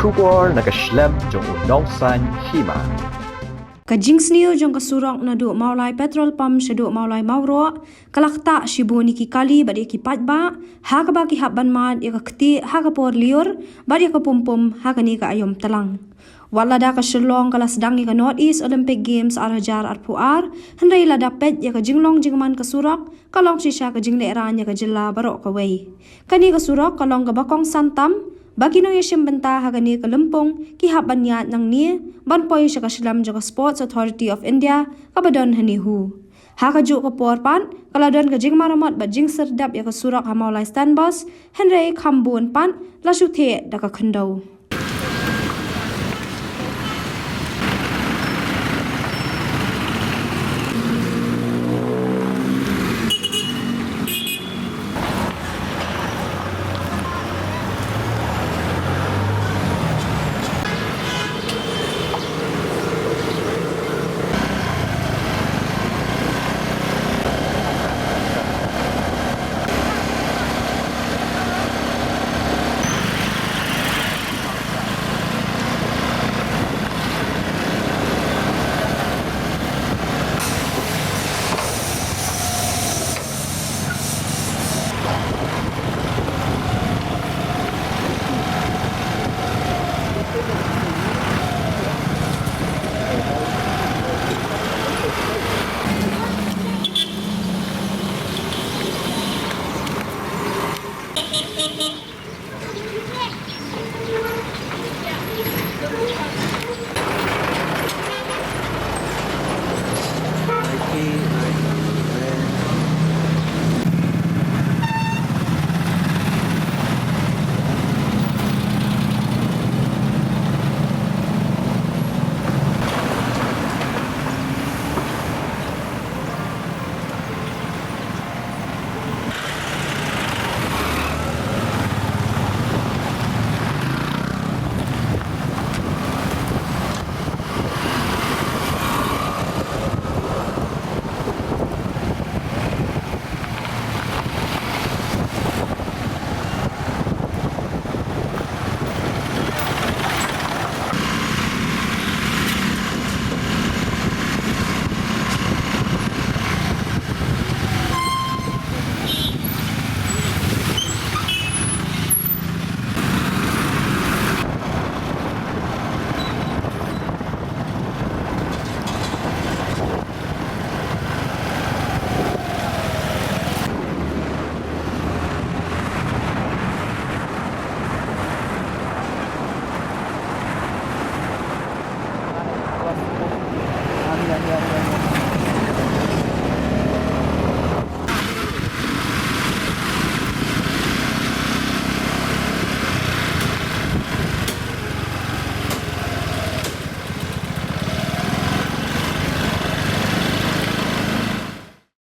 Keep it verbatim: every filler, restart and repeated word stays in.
Khubor na ka shlem jong u Nongsaiñ Hima. Ka jingsniew jong ka surok naduh Mawlai Petrol Pump shaduh Mawlai Mawroh ka la ktah shibun ïa ki kali bad ïa ki paidbah, ha kaba ki hap ban mad ïa ka ktieh ha ka por lyiur bad ïa ka pumpum ha kane ka aïom tlang. Wat lada ka Shillong ka la sdang ïa ka North East Olympic Games ar hajar arphew ar, hynrei lada peit ïa ka jinglong jingman ka surok, ka long shisha ka jinglehrain ïa ka jylla baroh kawei. Kane ka surok ka long kaba kongsan tam ba ki nongïashim bynta ha kane ka lympung ki hap ban ïaid nangne ban poi sha ka shlem jong ka Sports Authority of India kaba don ha NEHU. Ha kajuh ka por pat ka la don ka jingmaramot bad jingsyrdep ïa ka surok ha Mawlai Stand Bus, hynrei kham bun pat la shu thied da ka khyndew.